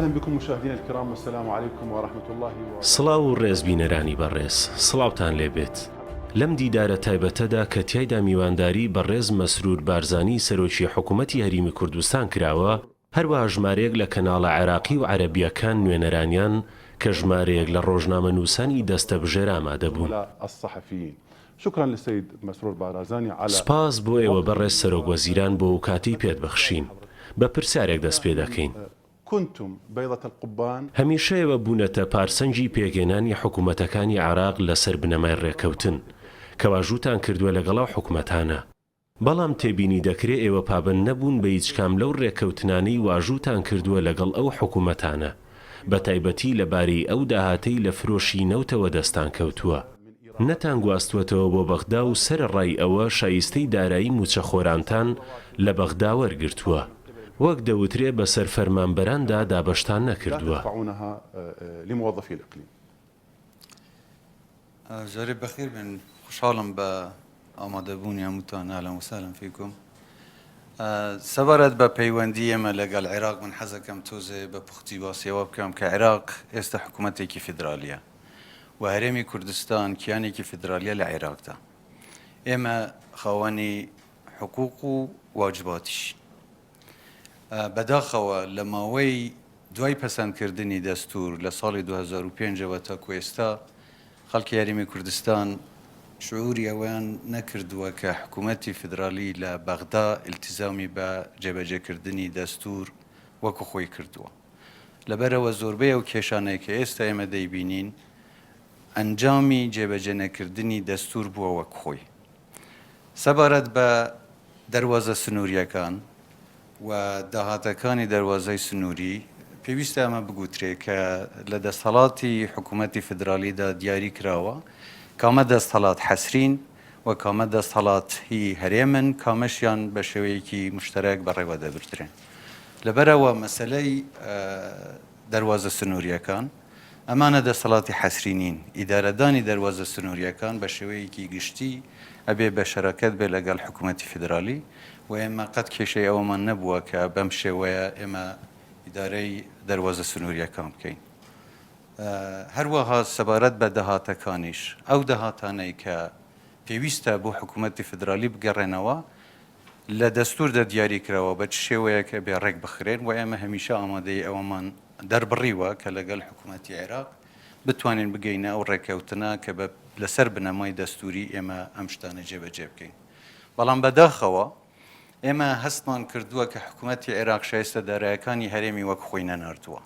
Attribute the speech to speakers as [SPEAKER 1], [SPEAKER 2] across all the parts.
[SPEAKER 1] اهلا بكم مشاهدينا الكرام والسلام عليكم ورحمة الله وبركاته.
[SPEAKER 2] سڵاو و ڕێز بینەرانی بەڕێز، سڵاوتان لێ بێت. لەم دیدارە تایبەتەدا کە تیایدا میوانداری بەڕێز مەسرور بارزانی سەرۆکی حکومەتی هەریمی کوردستان کراوە، هەروەها ژمارەیەک لە کەناڵە عێراقی و عەرەبییەکان نوێنەرانیان کە ژمارەیەک لە ڕۆژنامەنووسانی دەستەبژێر ئامادەبوون. سوپاس بۆ ئێوە بەڕێز سەرۆک وەزیران بۆ ئەو کاتەی پێت بەخشین. بە پرسیارێک دەست پێ دەکەین. هەمیشە ئێوە بوونەتە پارسەنگی پێکهێنانی حکومەتەکانی عێراق لەسەر بنەمای ڕێککەوتن، کە واژووتان کردووە لەگەڵ ئەو حکومەتانە. بەڵام تێبینی دەکرێ ئێوە پابەند نەبوون بە هیچ کام لەو رێککەوتنانەی واژووتان کردووە لەگەڵ ئەو حکومەتانە، بەتایبەتی لە بارەی ئەو داهاتەی لە فرۆشی نەوتەوە دەستان کەوتووە نەتان گواستووەتەوە بۆ بەغدا و سەرەڕای ئەوە شایستەی دارایی مووچەخۆرانتان لە بەغدا وەرگرتووە وەک دەوترێ بەسەر فەرمانبەراندا دابەشتان نەکردووە.
[SPEAKER 3] جارێ بەخێر بێن خوشحاڵم بە ئامادەبوونی هەمووتان اهلا وسهلا فیکم سەبارەت بە پەیوەندی ئێمە لەگەڵ عێراق من حەزەکەم تۆزێ بە پوختی باسی ئەوە بکەم کە عێراق ئێستا حکوومەتێکی فیدرالیە و هەرێمی کوردستان کیانێکی فیدرالیە لە عێراقدا ئێمە خاوەنی حقوق و واجباتیش بەداخەوە لە ماوەی دوای پەسەندکردنی دەستوور لە ساڵی 2005 ەوە تاکو ئێستا خەڵکی هەرێمی کوردستان شعوری ئەوەیان نەکردووە کە حکوومەتی فیدرالی لە بەغدا ئیلتیزامی بە جێبەجێکردنی دەستوور وەکو خۆی کردووە. لەبەرئەوە زۆربەی ئەو کێشانەی کە ئێستا ئێمە دەیبینین ئەنجامی جێبەجێنەکردنی دەستوور بووە وەک خۆی. سەبارەت بە دەروازە سنوورییەکان و داهاتەکانی دەروازەی سنووری، پێویستە ئەمە بگوترێ کە لە دەستهەڵاتی حکوومەتی فیدراڵیدا دیاری کراوە کامە دەستهەڵات حەسرین و کامە دەستهەڵات هی هەرێمن، کامەشیان بە شێوەیەکی موشتەرەک بەڕێوە دەبردرێن. لەبەرئەوە مەسەلەی دەروازە سنوورییەکان، ئەمانە دەسەڵاتی حەسری نین. ئیدارەدانی دەروازە سنوورییەکان بە شێوەیەکی گشتی ئەبێ بە شەراکەت بێ لەگەڵ حکوومەتی فیدرالی و ئێمە قەت کێشەی ئەوەمان نەبووە کە بەم شێوەیە ئێمە ئیدارەی دەروازە سنوورییەکان بکەین. هەروەها سەبارەت بە داهاتەکانیش، ئەو داهاتانەی کە پێویستە بۆ حکوومەتی فیدرالی بگەڕێنەوە، لە دەستووردا دیاری کراوە بە چ شێوەیەک ئەبێ ڕێک بخرێن و ئێمە هەمیشە ئامادەیی ئەوەمان دەربڕیوە کە لەگەڵ حکوومەتی عێراق بتوانین بگەینە ئەو ڕێککەوتنە کە بە لەسەر بنەمای دەستووری ئێمە ئەم شتانە جێبەجێ بکەین. بەڵام بەداخەوە ئێمە هەستمان کردووە کە حکوومەتی عێراق شایستە دارایەکانی هەرێمی وەک خۆی نەناردووە.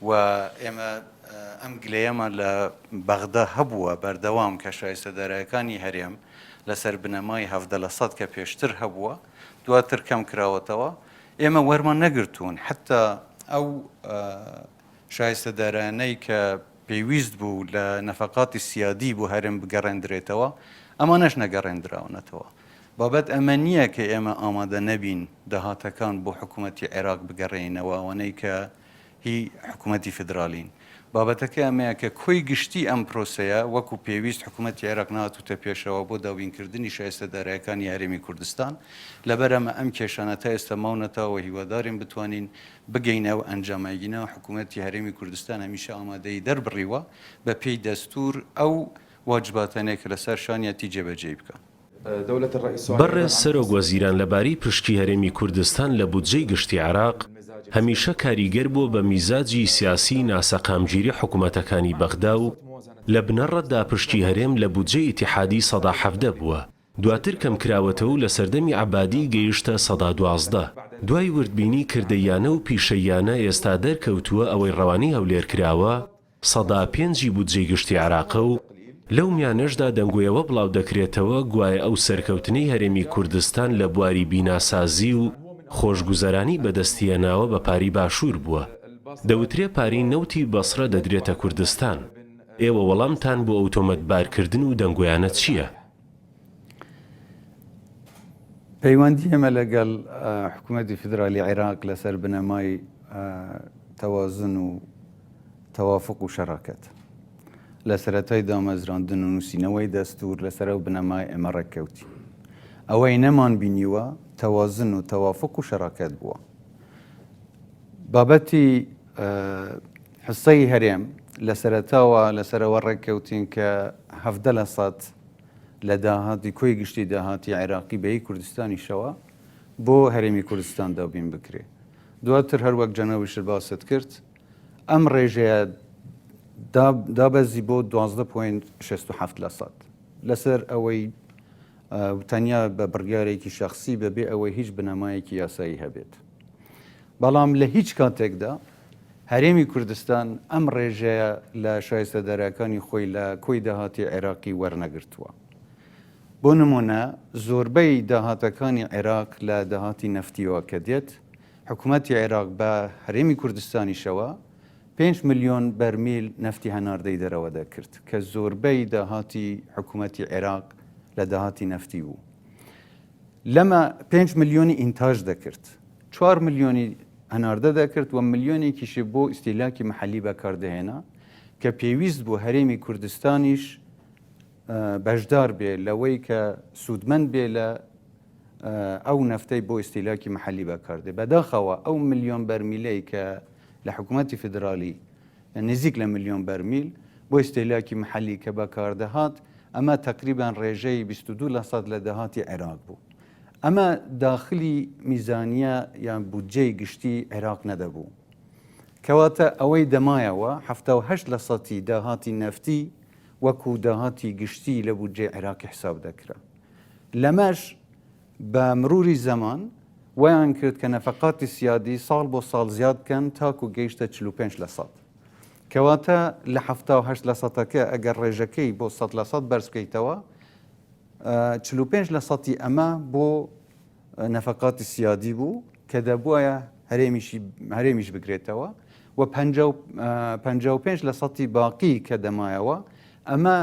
[SPEAKER 3] و ئێمە ئەم گلەیەمان لە بەغدا هەبووە بەردەوام کە شایستە دارایەکانی هەرێم لەسەر بنەمای 17 لە سەد کە پێشتر هەبووە دواتر کەم کراوەتەوە ئێمە وەرمان نەگرتوون حتا ئەو شایستە دارایانەی کە پێویست بوو لە نەفەقاتی سیادی بۆ هەرێم بگەڕێندرێتەوە ئەمانەش نەگەڕێندراونەتەوە بابەت ئەمە نییە کە ئێمە ئامادە نەبین داهاتەکان بۆ حکوومەتی عێراق بگەڕێینەوە ئەوانەی کە هی حکوومەتی فیدراڵین. بابەتەکە ئەمەیە کە کۆی گشتی ئەم پرۆسەیە وەکو پێویست حکوومەتی عێراق نەهاتووتە پێشەوە بۆ دابینکردنی شایستە دارایەکانی هەرێمی کوردستان. لەبەرئەمە ئەم کێشانە تا ئێستا ماونەتەوە و هیوادارین بتوانین بگەینە ئەو ئەنجامە. ئەگینا حکوومەتی هەرێمی کوردستان هەمیشە ئامادەیی دەربڕیوە بە پێی دەستوور ئەو واجباتانەی کە لەسەر شانیەتی جێبەجێی بکا.
[SPEAKER 2] بەڕێز سەرۆک وەزیران لەبارەی پشکی هەرێمی کوردستان لە بودجەی گشتی عێراق، هەمیشە کاریگەر بووە بە میزاجی سیاسی ناسەقامگیری حکومەتەکانی بەغدا و لە بنەڕەتدا پشکی هەرێم لە بودجەی ئیتیحادی 17% بووە، دواتر کەمکراوەتەوە و لە سەردەمی عەبادی گەیشتە 12%. دوای وردبینی کردەییانە و پیشەییانە ئێستا دەرکەوتووە ئەوەی ڕەوانەی هەولێر کراوە، پێنجی بودجەی گشتی عێراقە و لەو میانەشدا دەنگۆی ئەوە بڵاودەکرێتەوە گوایە ئەو سەرکەوتنەی هەرێمی کوردستان لە بواری بیناسازی و خۆشگوزەرانی بەدەستیهێناوە بە پارەی باشوور بووە. دەوترێ پارەی نەوتی بەسڕە دەدرێتە کوردستان. ئێوە وەڵامتان بۆ ئەو تۆمەتبارکردن و دەنگۆیانە چییە؟
[SPEAKER 3] پەیوەندی ئێمە لەگەڵ حکوومەتی فیدرالی عێراق لەسەر بنەمای تەوازن و تەوافق و شەراکەت لە سەرەتای دامەزراندن و نووسینەوەی دەستور لەسەر ئەو بنەمای ئێمە ڕێککەوتین. ئەوەی نەمان بینیوە تەوازن و تەوافق و شەراکەت بووە. بابەتی. حسەی هەرێم لە سەرەتاوە لەسەرەوە ڕێککەوتین کە 17 لە سەد لە داهاتی کۆی گشتی داهاتی عێراقی بە هی کوردستانیشەوە بۆ هەرێمی کوردستان دابین بکرێ. دواتر هەر وەک جەنابیشت باست کرد ئەم ڕێژەیە دابەزی بۆ 12 point 67 لە سەد لەسەر ئەوەی تەنیا بە بڕیارێکی شەخسی بەبێ ئەوەی هیچ بنەمایەکی یاسایی هەبێت. بەڵام لە هیچ کاتێکدا هەرێمی کوردستان ئەم ڕێژەیە لە شایستە دارایەکانی خۆی لە کۆی داهاتی عێراقی وەرنەگرتووە. بۆ نموونە زۆربەی داهاتەکانی عێراق لە داهاتی نەفتیەوە کە دێت، حکومەتی عێراق بە هەرێمی کوردستانیشەوە پێنج ملیۆن بەرمیل نەفتی هەناردەی دەرەوە دەکرد کە زۆربەی داهاتی حکومەتی عێراق لە داهاتی نەفتی بوو. لەمە پێنج ملیۆنی ئینتاج دەکرد، چوار ملیۆنی هەناردە دەکرد و ملیۆنێکیشی بۆ ئیستیهلاکی مەحەلی بەکاردەهێنا کە پێویست بوو هەرێمی کوردستانیش بەشدار بێ لەوەی کە سوودمەند بێ لە ئەو نەفتەی بۆ ئیستیهلاکی مەحەلی بەکاردێ. بەداخەوە ئەو ملیۆن بەرمیلەی کە لە حکوومەتی فیدرالی نزیک لە ملیۆن بەرمیل بۆ ئیستیهلاکی مەحەلی کە بەکاردەهات، ئەمە تەقریبەن ڕێژەی 22 لەسەد لە داهاتی عێراق بوو. ئەمە داخلی میزانیە یان بودجەی گشتی عێراق نەدەبوو. کەواتە ئەوەی دەمایەوە 78 لەسەتی داهاتی نەفتی وەکو داهاتی گشتی لە بودجەی عێراقی حساب دەکرا. لەمەش بە مروری زەمان وایان کرد کە نەفەقاتی سیادی ساڵ بۆ ساڵ زیاد بکەن تاکو گەیشتە 45 لە سەد. کەواتە لە 78 لە سەتەکە ئەگەر ڕێژەکەی بۆ 100 لە سەد بەرز بکەیتەوە 45 لە سەتی ئەمە بۆ نەفەقاتی سیادی بوو کە دەبوایە هەرێمیشی هەرێمیش بگرێتەوە و 55 لە سەتی باقی کە دەمایەوە ئەمە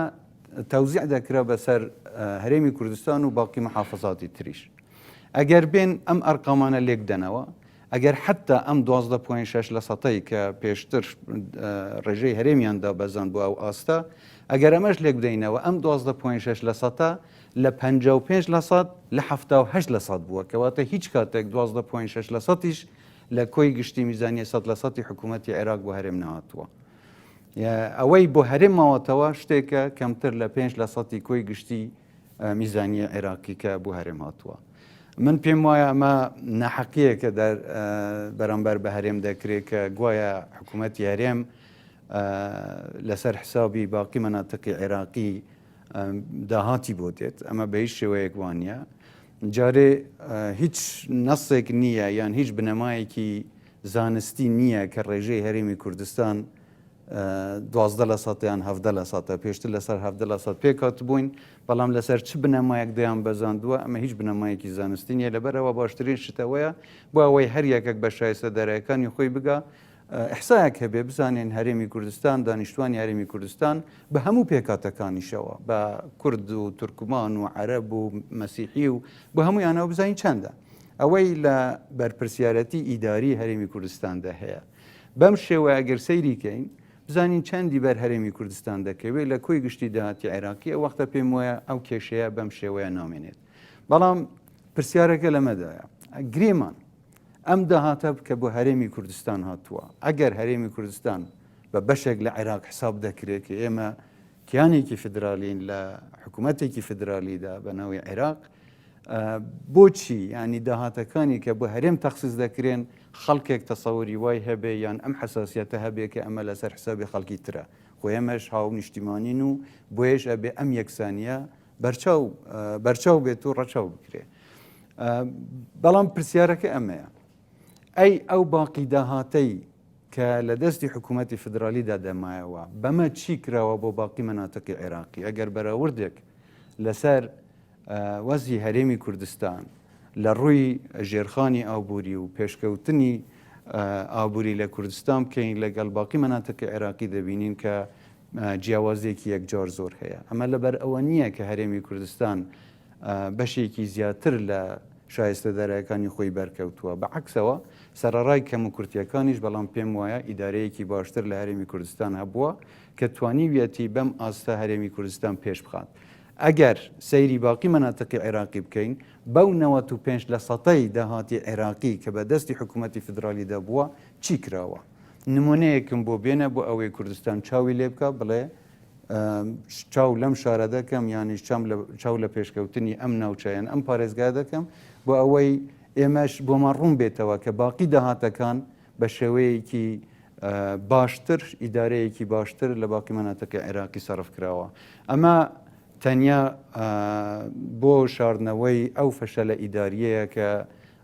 [SPEAKER 3] تەوزیع دەکرا بەسەر هەرێمی کوردستان و باقی محافزاتی تریش. ئەگەر بێن ئەم ئەرقامانە لێک دەنەوە، ئەگەر حەتتا ئەم 12.6 لە سەتەی کە پێشتر ڕێژەی هەرێمیان دابەزاند بۆ ئەو ئاستە، ئەگەر ئەمەش لێک بدەینەوە ئەم 12.6 لە سەتە لە 55 لە سەد لە 78 لە سەد بووە، کەواتە هیچ کاتێک 12.6 لە سەتیش لە کۆی گشتی میزانیە سەد لە سەتی حکوومەتی عێراق بۆ هەرێم نەهاتووە. ئەوەی بۆ هەرێم ماوەتەوە شتێکە کەمتر لە پێنج لە سەتی کۆی گشتی میزانیە عێراقی کە بۆ هەرێم هاتووە. من پێم وایە ئەمە ناحەقیەکە بەرامبەر بە هەرێم دەکرێت کە گوایە حکوومەتی هەرێم لەسەر حسابی باقی مەناتقی عێراقی داهاتی بۆ دێت ئەمە بە هیچ شێوەیەک وانە جارێ هیچ نەسێک نییە یان هیچ بنەمایەکی زانستی نییە کە ڕێژەی هەرێمی کوردستان 12 لە سەد یان 17 لە سەدە پێشتر لەسەر 17 لە سەد پێکهاتبووین بەڵام لەسەر چ بنەمایەک دەیان بەزاندووە ئەمە هیچ بنەمایەکی زانستی نییە لەبەرەوە باشترین شتەوەیە بۆ ئەوەی هەر یەکێک بە شایستە دارایەکانی خۆی بگا ئیحسایەک هەبێ بزانین هەرێمی کوردستان دانیشتوانی هەرێمی کوردستان بە هەموو پێکهاتەکانیشەوە بە کورد و تورکمان و عەرەب و مەسیحی و بە هەموویانەوە بزانین چەندە ئەوەی لە بەرپرسیارەتی ئیداری هەرێمی کوردستاندا هەیە. بەم شێوەیە ئەگەر سەیری کەین بزانین چەندی بەر هەرێمی کوردستان دەکەوێت لە کۆی گشتی داهاتی عێراقی ئەو وەختە پێم وایە ئەو کێشەیە بەم شێوەیە نامێنێت. بەڵام پرسیارەکە لەمەدایە گریمان ئەم داهاتە کە بۆ هەرێمی کوردستان هاتووە ئەگەر هەرێمی کوردستان بە بەشێک لە عێراق حساب دەکرێت کە ئێمە کیانێکی فیدرالین لە حکوومەتێکی فیدرالیدا بە ناوی عێراق بۆچی ینی داهاتەکانی کە بۆ هەرێم تەخسیس دەکرێن خەڵکێک تەسەوری وای هەبێ یان ئەم حساسیەتە هەبێ کە ئەمە لەسەر حسابی خەڵکی ترە خۆ ئێمەش هاو نیشتیمانین و بۆیەش ئەبێ ئەم یەکسانیە بەرچاو بەرچاو بێت و ڕەچاو بکرێ بەڵام پرسیارەکە ئەمەیە ئەی ئەو باقی داهاتەی کە لە دەستی حکوومەتی فدرالیدا دەمایەوە بەمە چی کراوە بۆ باقی مەناتقی عێراقی ئەگەر بەراوردێک لەسەر وەزعی هەرێمی کوردستان لە ڕووی ژێرخانی ئابووری و پێشکەوتنی ئابووری لە کوردستان بکەین لەگەڵ باقی مەناتقی عێراقی دەبینین کە جیاوازیەکی یەکجار زۆر هەیە. ئەمە لەبەر ئەوە نییە کە هەرێمی کوردستان بەشێکی زیاتر لە شایستە دارایەکانی خۆی بەرکەوتووە. بە عەکسەوە سەرەڕای کەموکورتییەکانیش بەڵام پێم وایە ئیدارەیەکی باشتر لە هەرێمی کوردستان هەبووە کە توانیویەتی بەم ئاستە هەرێمی کوردستان پێش بخات. ئەگەر سەیری باقی مەناتقی عێراقی بکەین بەو 95 لە سەتەی داهاتی عێراقی کە بە دەستی حکوومەتی فیدرالیدا بووە چی کراوە؟ نمونەیەکم بۆ بێنە بۆ ئەوەی کوردستان چاوی لێ بکا بڵێ چاو لەم شارە دەکەم یانیش چاو لە پێشکەوتنی ئەم ناوچە یان ئەم پارێزگا دەکەم بۆ ئەوەی ئێمەش بۆمان ڕوون بێتەوە کە باقی داهاتەکان بە شێوەیەکی باشتر ئیدارەیەکی باشتر لە باقی مەناتقی عێراقی سەرف کراوە. ئەمە تەنیا بۆ شاردنەوەی ئەو فەشەلە ئیداریەیە کە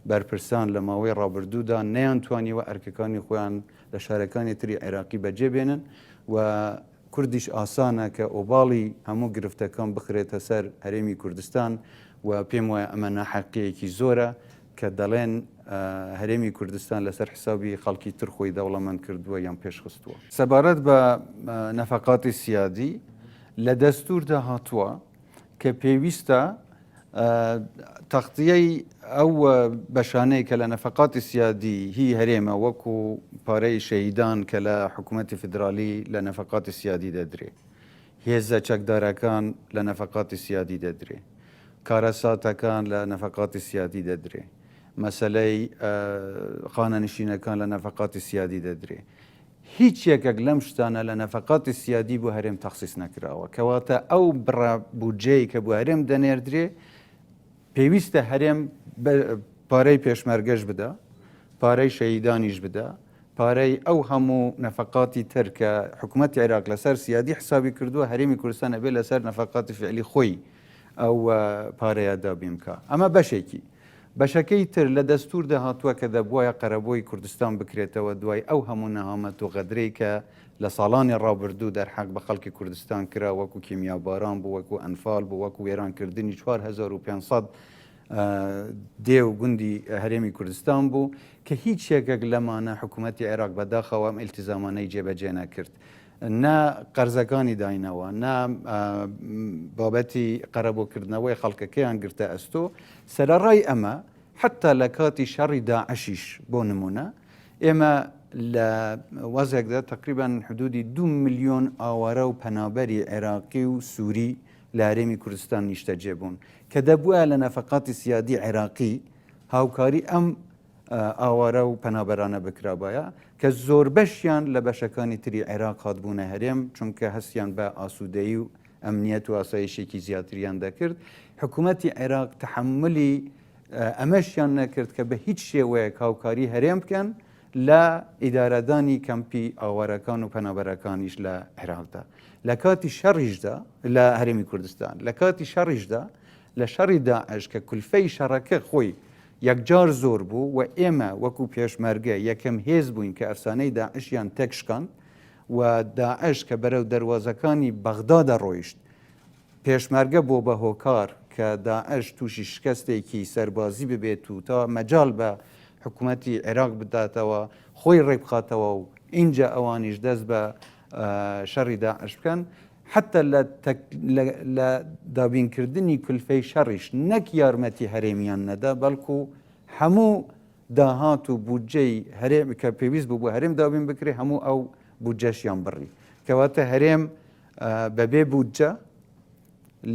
[SPEAKER 3] بەرپرسان لە ماوەی ڕابردوودا نەیانتوانیوە ئەرکەکانی خۆیان لە شارەکانی تری عێراقی بەجێ بێنن و کوردیش ئاسانە کە ئۆباڵی هەموو گرفتەکان بخرێتە سەر هەرێمی کوردستان و پێم وایە ئەمە ناحەقییەکی زۆرە کە دەڵێن هەرێمی کوردستان لەسەر حسابی خەڵکی تر خۆی دەوڵەمەند کردووە یان پێشخستووە. سەبارەت بە نەفەقاتی سیادی، لە دەستووردا هاتووە کە پێویستە تەغتیەی ئەو بەشانەی کە لە نەفەقاتی سیادی هی هەرێمە وەکو پارەی شەهیدان کە لە حکوومەتی فیدرالی لە نەفەقاتی سیادی دەدرێ، هێزە چەکدارەکان لە نەفەقاتی سیادی دەدرێ، کارەساتەکان لە نەفەقاتی سیادی دەدرێ، مەسەلەی خانەنشینەکان لە نەفەقاتی سیادی دەدرێ. هیچ یەکێک لەم شتانە لە نەفەقاتی سیادی بۆ هەرێم تەخسیس نەکراوە. کەواتە ئەو بڕە بودجەی کە بۆ هەرێم دەنێردرێ پێویستە هەرێم پارەی پێشمەرگەش بدا، پارەی شەهیدانیش بدا، پارەی ئەو هەموو نەفەقاتی تر کە حکومەتی عێراق لەسەر سیادی حسابی کردووە، هەرێمی کوردستان ئەبێ لەسەر نەفەقاتی فعلی خۆی ئەو پارەیە دابین بکا. ئەمە بەشێکی. بەشەکەی تر لە دەستووردا هاتووە کە دەبوایە قەرەبووی کوردستان بکرێتەوە دوای ئەو هەموو نەهامەت و غەدرەی کە لە ساڵانی ڕابردوو دەرحەق بە خەڵکی کوردستان کرا وەکو کیمیاباران بوو وەکو ئەنفال بوو وەکو وێرانکردنی 4500 دێ و گوندی هەرێمی کوردستان بوو کە هیچ یەکێک لەمانە حکوومەتی عێراق بەداخەوە ئەم ئیلتیزامانەی جێبەجێ نەکرد. نە قەرزەکانی داینەوە، نە بابەتی قەرەبووکردنەوەی خەڵکەکەیان گرتە ئەستۆ، سەرەڕای ئەمە حەتتا لە کاتی شەڕی داعشیش بۆ نموونە ئێمە لە وەزعێکدا تەقریبەن حدودی دوو ملیۆن ئاوارە و پەنابەری عێراقی و سووری لە هەرێمی کوردستان نیشتەجێ بوون کە دەبوایە لە نەفەقاتی سیادی عێراقی هاوکاری ئەم ئاوارە و پەنابەرانە بکرابایە کە زۆربەشیان لە بەشەکانی تری عێراق هاتبوونە هەرێم چونکە هەستیان بە ئاسوودەیی و ئەمنیەت و ئاسایشێکی زیاتریان دەکرد حکوومەتی عێراق تەحەمولی ئەمەشیان نەکرد کە بە هیچ شێوەیەک هاوکاری هەرێم بکەن لە ئیدارەدانی کەمپی ئاوارەکان و پەنابەرەکانیش لە عێراقدا لە کاتی شەڕیشدا لە هەرێمی کوردستان لە کاتی شەڕیشدا لە شەڕی داعش کە کولفەی شەڕەکە خۆی یەکجار زۆر بوو و ئێمە وەکو پێشمەرگە یەکەم هێز بووین کە ئەفسانەی داعشیان تێکشکاند و داعش کە بەرەو دەروازەکانی بەغدا دەڕۆیشت پێشمەرگە بۆ بە هۆکار کە داعش تووشی شکستێکی سەربازی ببێت و تا مەجال بە حکوومەتی عێراق بداتەوە خۆی ڕێکبخاتەوە و ئینجا ئەوانیش دەست بە شەڕی داعش بکەن. حەتتا لە لە دابینکردنی کولفەی شەڕیش نەک یارمەتی هەرێمیان نەدا بەڵکو هەموو داهات و بودجەی هەرێم کە پێویست بوو بۆ هەرێم دابین بکرێ هەموو ئەو بودجەشیان بڕی کەواتە هەرێم بەبێ بودجە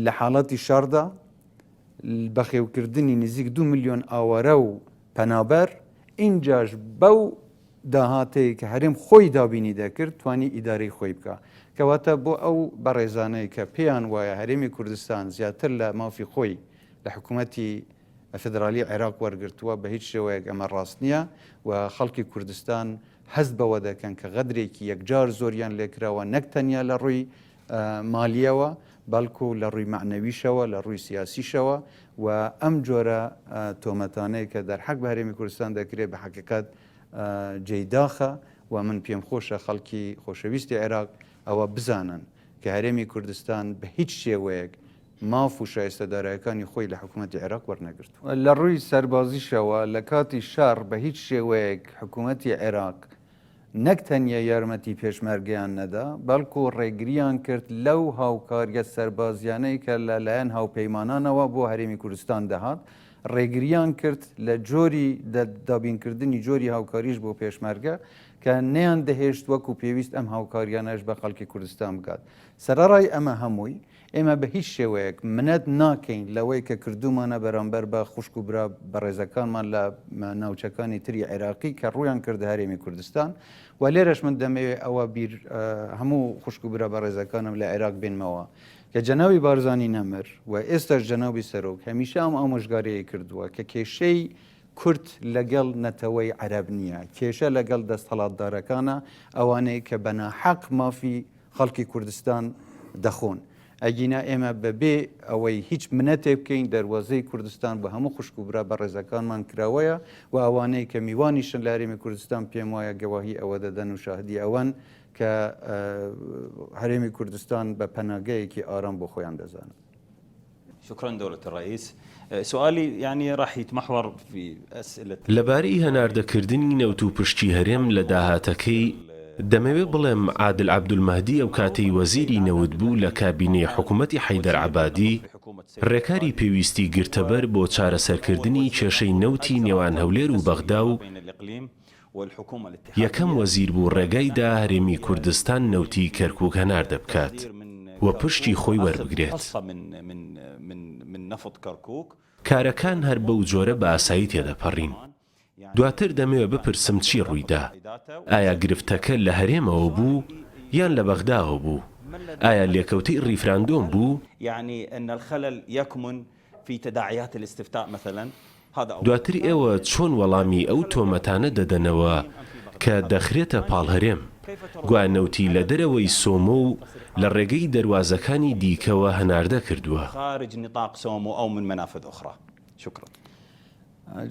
[SPEAKER 3] لە حاڵەتی شەڕدا بەخێوکردنی نزیک دو ملیۆن ئاوارە و پەنابەر ئینجاش بەو داهاتەی کە هەرێم خۆی دابینی دەکرد توانی ئیدارەی خۆی بکا. کەواتە بۆ ئەو بەڕێزانەی کە پێیان وایە هەرێمی کوردستان زیاتر لە مافی خۆی لە حکوومەتی فیدرالی عێراق وەرگرتووە بە هیچ شێوەیەک ئەمە ڕاست نییە و خەڵکی کوردستان هەست بەوە دەکەن کە غەدرێکی یەکجار زۆریان لێکراوە نەک تەنیا لە ڕووی مالییەوە بەڵکو لە ڕووی مەعنەویشەوە لە ڕووی سیاسیشەوە و ئەم جۆرە تۆمەتانەی کە دەرحەق بە هەرێمی کوردستان دەکرێت بە حەقیقەت جێی داخە و من پێم خۆشە خەڵکی خۆشەویستی عێراق ئەوە بزانن کە هەرێمی کوردستان بە هیچ شێوەیەک ماف و شایستە دارایەکانی خۆی لە حکوومەتی عێراق وەرنەگرتووە. لە ڕووی سەربازیشەوە لە کاتی شەڕ بە هیچ شێوەیەک حکوومەتی عێراق نەک تەنیا یارمەتی پێشمەرگەیان نەدا، بەڵکو ڕێگریان کرد لەو هاوکارییە سەربازیانەی کە لە لایەن هاوپەیمانانەوە بۆ هەرێمی کوردستان دەهات، ڕێگریان کرد لە جۆری دابینکردنی جۆری هاوکاریش بۆ پێشمەرگە کە نەیان دەهێشت وەکو پێویست ئەم هاوکاریانەش بە خەڵکی کوردستان بگات. سەرەڕای ئەمە هەمووی، ئێمە بە هیچ شێوەیەک منەت ناکەین لەوەی کە کردوومانە بەرامبەر بە خوشک و برا بەڕێزەکانمان لە ناوچەکانی تری عێراقی کە ڕوویان کردە هەرێمی کوردستان و لێرەش من دەمەوێ ئەوە بیر هەموو خوشک و برا بەڕێزەکانم لە عێراق بێنمەوە کە جەنابی بارزانی نەمر و ئێستاش جەنابی سەرۆک هەمیشە ئەم ئامۆژگاریەی کردووە کە کێشەی کورد لەگەڵ نەتەوەی عەرەب نییە، کێشە لەگەڵ دەستهەڵاتدارەکانە، ئەوانەی کە بە ناحەق مافی خەڵکی کوردستان دەخۆن. ئەگینا ئێمە بە بێ ئەوەی هیچ منەتێک بکەین دەروازەی کوردستان بۆ هەموو خوشک و برا بەڕێزەکانمان کراوەیە و ئەوانەی کە میوانیشن لە هەرێمی کوردستان پێم وایە گەواهی ئەوە دەدەن و شاهدی ئەوەن کە هەرێمی کوردستان بە پەناگەیەکی ئارام بۆ خۆیان دەزانن.
[SPEAKER 4] شكرا دولة الرئيس سؤالي يعني راح يتمحور في أسئلة
[SPEAKER 2] لەبارەی هەناردەکردنی نەوت و پشکی هەرێم لە داهاتەکەی، دەمەوێ بڵێم عادل عەبدولمەهدی ئەوکاتەی وەزیری نەوت بوو لە کابینەی حکومەتی حەیدەر عەبادی، رێکاری پێویستی گرتەبەر بۆ چارەسەرکردنی کێشەی نەوتی نێوان هەولێر و بەغدا و یەکەم وەزیر بوو ڕێگای دا هەرێمی کوردستان نەوتی کەرکوک هەناردە بکات و پشکی خۆی وەربگرێت. کارەکان هەر بەو جۆرە بە ئاسایی تێدەپەڕین. دواتر دەمەوێ بپرسم چی ڕوویدا؟ ئایا گرفتەکە لە هەرێمەوە بوو یان لە بەغداوە بوو؟ ئایا لێکەوتەی ڕیفراندۆم بوو؟ دواتر ئێوە چۆن وەڵامی ئەو تۆمەتانە دەدەنەوە کە دەخرێتە پاڵ هەرێم، گوایە نەوتی لە دەرەوەی سۆمۆ و لە ڕێگەی دەروازەکانی دیکەوە هەناردە کردووە؟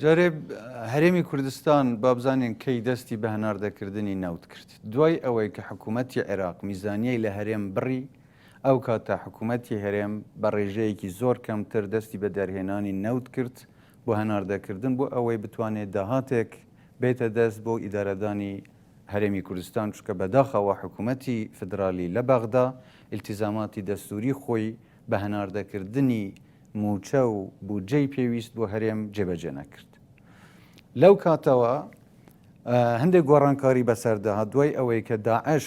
[SPEAKER 3] جارێ هەرێمی کوردستان با بزانین کەی دەستی بە هەناردەکردنی نەوت کرد. دوای ئەوەی کە حکوومەتی عێراق میزانیەی لە هەرێم بڕی، ئەو کاتە حکوومەتی هەرێم بە ڕێژەیەکی زۆر کەمتر دەستی بە دەرهێنانی نەوت کرد بۆ هەناردەکردن بۆ ئەوەی بتوانێت داهاتێک بێتە دەست بۆ ئیدارەدانی هەرێمی کوردستان چونکە بەداخەوە حکوومەتی فیدرالی لە بەغدا ئیلتیزاماتی دەستووری خۆی بە هەناردەکردنی مووچە و بودجەی پێویست بۆ هەرێم جێبەجێ نەکرد. لەو کاتەوە هەندێک گۆڕانکاری بەسەردا هات دوای ئەوەی کە داعش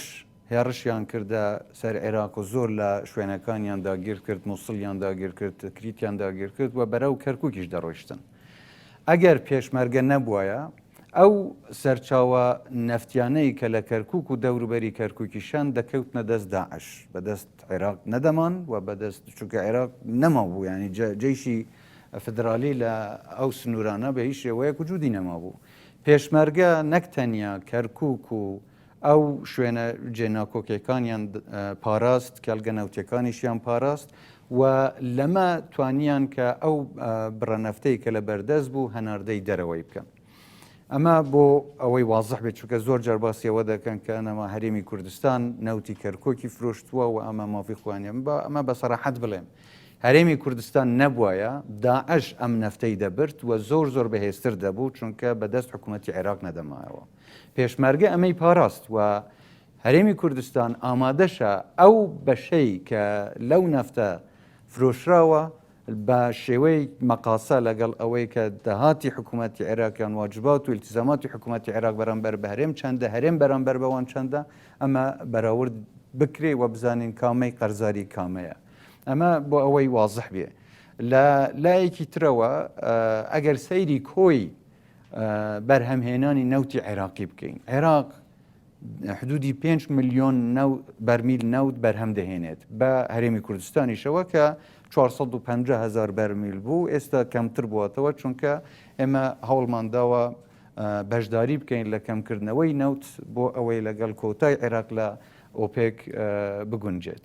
[SPEAKER 3] هێڕشیان کردە سەر عێراق و زۆر لە شوێنەکانیان داگیر کرد، موسڵیان داگیر کرد، تکریتیان داگیر کرد و بەرەو کەرکوکیش دەڕۆیشتن. ئەگەر پێشمەرگە نەبوایە ئەو سەرچاوە نەفتیانەی کە لە کەرکوک و دەوروبەری کەرکوکیشان دەکەوتنە دەست داعش، بەدەست عێراق نەدەمان و بەدەست چونکە عێراق نەمابوو یانی جەیشی فدرالی لە ئەو سنوورانە بە هیچ شێوەیەک وجودی نەمابوو. پێشمەرگە نەک تەنیا کەرکوک و ئەو شوێنە جێ ناکۆکیەکانیان پاراست، کێڵگە نەوتیەکانیشیان پاراست و لەمە توانیان کە ئەو بڕە نەفتەی کە لە بەردەست بوو هەناردەی دەرەوەی بکەن. ئەمە بۆ ئەوەی وازح بێت چونکە زۆر جار باسی ئەوە دەکەن کە ئەنەما هەرێمی کوردستان نەوتی کەرکۆکی فرۆشتووە و ئەمە مافی خۆیانە با ئەمە بە سەراحەت بڵێم هەرێمی کوردستان نەبوایە داعش ئەم نەفتەی دەبرد و زۆر زۆر بەهێزتر دەبوو چونکە بەدەست حکوومەتی عێراق نەدەمایەوە. پێشمەرگە ئەمەی پاراست و هەرێمی کوردستان ئامادەشە ئەو بەشەی کە لەو نەفتە فرۆشراوە بە شێوەی مەقاسە لەگەڵ ئەوەی کە داهاتی حکوومەتی عێراق یان واجبات و التزاماتی حکوومەتی عێراق بەرامبەر بە هەرێم چەندە، هەرێم بەرامبەر بەوان چەندە، ئەمە بەراورد بکرێ و بزانین کامەی قەرزاری کامەیە. ئەمە بۆ ئەوەی وازح بێ. لە لایەکی ترەوە ئەگەر سەیری کۆی بەرهەمهێنانی نەوتی عێراقی بکەین عێراق حدودی 5 ملیۆن بەرمیل نەوت بەرهەم دەهێنێت بە هەرێمی کوردستانیشەوە کە 450 هزار بەرمیل بوو ئێستا کەمتر بووەتەوە چونکە ئێمە هەوڵمان داوە بەشداری بکەین لە کەمکردنەوەی نەوت بۆ ئەوەی لەگەڵ کۆتای عێراق لە ئۆپێک بگونجێت.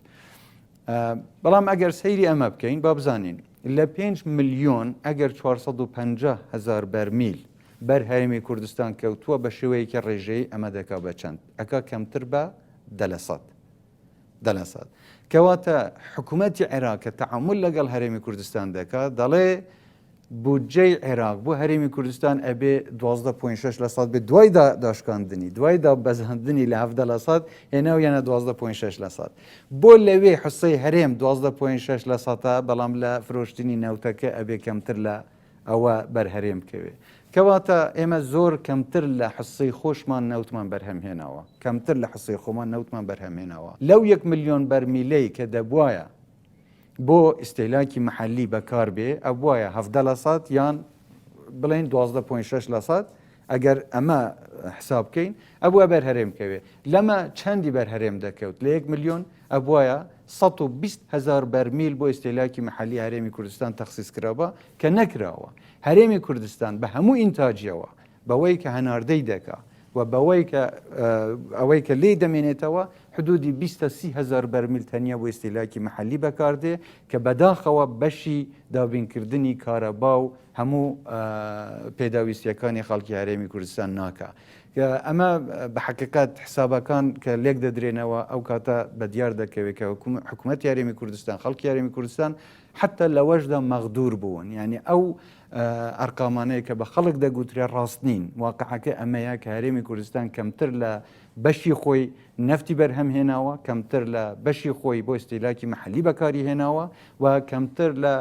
[SPEAKER 3] بەڵام ئەگەر سەیری ئەمە بکەین با بزانین لە 5 ملیۆن ئەگەر 450 هزار بەرمیل بەر هەرێمی کوردستان کەوتووە بە شێوەیەکی ڕێژەیی ئەمە دەکا بە چەند ئەکا کەمتر بە دە لە سەد دە لە سەد کەواتە حکوومەتی عێراق کە تەعامول لەگەڵ هەرێمی کوردستان دەکا دەڵێ بودجەی عێراق بۆ هەرێمی کوردستان ئەبێ 12 point 6 لە سەد بێت دوای داشکاندنی دوای دابەزاندنی لە 17 لە سەد هێناویانە 12 point 6 لە سەد بۆ لەوێ حسەی هەرێم 12 point 6 لە سەدە بەڵام لە فرۆشتنی نەوتەکە ئەبێ کەمتر لە ئەوە بەر هەرێم بکەوێ کەواتە ئێمە زۆر کەمتر لە حسەی خۆشمان نەوتمان بەرهەم هێناوە کەمتر لە حسەی خۆمان نەوتمان بەرهەم هێناوە لەو یەک ملیۆن بەرمیلەی کە دەبوایە. بۆ ئیستیهلاکی مەحەلی بەکار بێ ئەبوایە 17 لە سەد یان بڵێین 12.6 لە سەد ئەگەر ئەمە حساب بکەین ئەبووە بەر هەرێم کەوێ لەمە چەندی بەر هەرێم دەکەوت لە یەک ملیۆن ئەبوایە 120 هزار بەرمیل بۆ ئیستیهلاکی مەحەلی هەرێمی کوردستان تەخسیس کرابا کە نەکراوە هەرێمی کوردستان بە هەموو ئینتاجیەوە بەوەی کە هەناردەی دەکا و بەوەی کە ئەوەی کە لێی دەمێنێتەوە حدودی 20 تا 30 هزار بەرمیل تەنیا بۆ ئیستیهلاکی مەحەلی بەکاردێ کە بەداخەوە بەشی دابینکردنی کارەبا و هەموو پێداویستیەکانی خەڵکی هەرێمی کوردستان ناکا. ئەمە بە حەقیقەت حسابەکان کە لێک دەدرێنەوە ئەو کاتە بە دیار دەکەوێت کە حکوومەتی هەرێمی کوردستان خەڵکی هەرێمی کوردستان حتا لەوەشدا مەغدور بوون یعنی ئەو ئەرقامانەیە کە بە خەڵک دەگوترێ ڕاست نین واقعەکە ئەمەیە کە هەرێمی کوردستان کەمتر لە بەشی خۆی نەفتی بەرهەم هێناوە کەمتر لە بەشی خۆی بۆ ئیستیهلاکی مەحەلی بەکاری هێناوە و کەمتر لە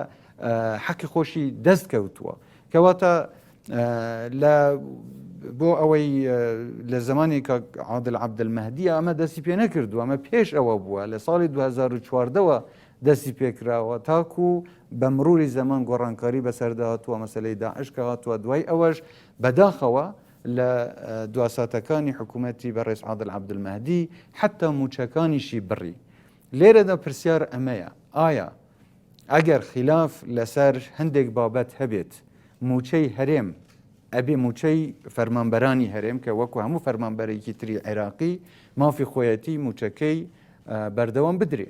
[SPEAKER 3] حەقی خۆشی دەست کەوتووە کەواتە لە بۆ ئەوەی لە زمانی کاک عادل عەبدولمەهدی ئەمە دەستی پێ نەکردووە ئەمە پێش ئەوە بووە لە ساڵی 2014ەوە دەستی پێکراوە تاکو بە مروری زەمان گۆڕانکاری بەسەردا هاتووە مەسەلەی داعش کە هاتووە دوای ئەوەش بەداخەوە لە دواساتەکانی حکوومەتی بەڕێز عادل عەبدولمەهدی حتا موچەکانیشی بڕی لێرەدا پرسیار ئەمەیە ئایا ئەگەر خیلاف لەسەر هەندێک بابەت هەبێت موچەی هەرێم ئەبێ موچەی فەرمانبەرانی هەرێم کە وەکو هەموو فەرمانبەرێکی تری عێراقی مافی خۆیەتی موچەکەی بەردەوام بدرێ.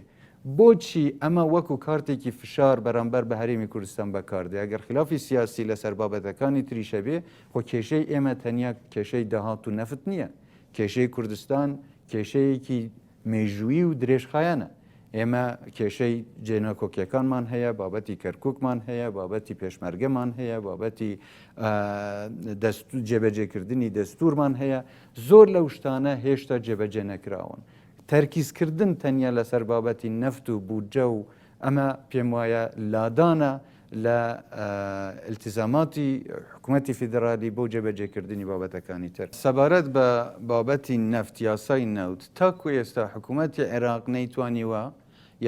[SPEAKER 3] بۆچی ئەمە وەکو کارتێکی فشار بەرامبەر بە هەرێمی کوردستان بەکاردێ؟ ئەگەر خیلافی سیاسی لەسەر بابەتەکانی تریش هەبێ، خۆ کێشەی ئێمە تەنیا کێشەی داهات و نەفت نییە. کێشەی کوردستان کێشەیەکی مێژوویی و درێژخایەنە. ئێمە کێشەی جێناکۆکیەکانمان هەیە، بابەتی کەرکوکمان هەیە، بابەتی پێشمەرگەمان هەیە، بابەتی جێبەجێکردنی دەستورمان هەیە، زۆر لەو شتانە هێشتا جێبەجێ نەکراون. تەرکیزکردن تەنیا لەسەر بابەتی نەفت و بودجە و ئەمە پێموایە لادانە لە ئیلتیزاماتی حکومەتی فیدرالی بۆ جێبەجێکردنی بابەتەکانی تر. سەبارەت بە بابەتی نەفت، یاسای نەوت، تاکو ئێستا حکومەتی عێراق نەیتوانیوە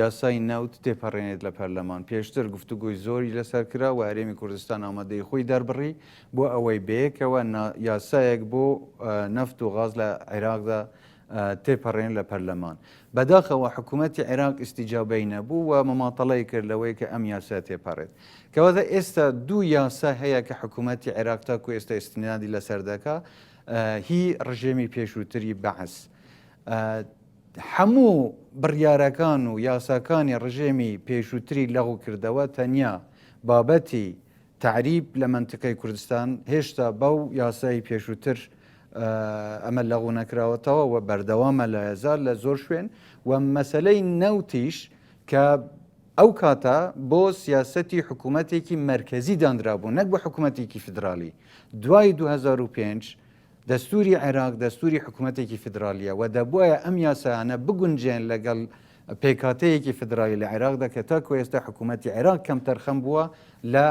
[SPEAKER 3] یاسای نەوت تێپەڕێنێت لە پەرلەمان، پێشتر گفتوگۆی زۆری لەسەر کرا و هەرێمی کوردستان ئامادەیی خۆی دەربڕی بۆ ئەوەی بەیەکەوە یاسایەک بۆ نەفت و غاز لە عێراقدا تێپەڕێن لە پەرلەمان. بەداخەوە حکوومەتی عێراق ئیستیجابەی نەبوو و مماتەڵەی کرد لەوەی کە ئەم یاسا تێپەڕێت. کەواتە ئێستا دوو یاسا هەیە کە حکوومەتی عێراق تاکو ئێستا ئیستنادی لەسەر دەکا هی ڕژێمی پێشووتری بەعس. هەموو بڕیارەکان و یاساکانی ڕژێمی پێشووتری لەغو کردەوە تەنیا بابەتی تەعریب لە مەنتیقەی کوردستان هێشتا بەو یاسای پێشووتر ئەمە لەغو نەکراوەتەوە و بەردەوامە لە یەزال لە زۆر شوێن و مەسەلەی نەوتیش کە ئەو کاتە بۆ سیاسەتی حکوومەتێکی مەرکەزی دانرابوو نەک بۆ حکوومەتێکی فیدرالی دوای 2005 دەستوری عێراق دەستوری حکومەتێکی فیدرالیە و دەبوایە ئەم یاسایانە بگونجێن لەگەڵ پێکهاتەیەکی فیدرالی لە عێراقدا کە تاکو ئێستا حکومەتی عێراق کەمتەرخەم بووە لە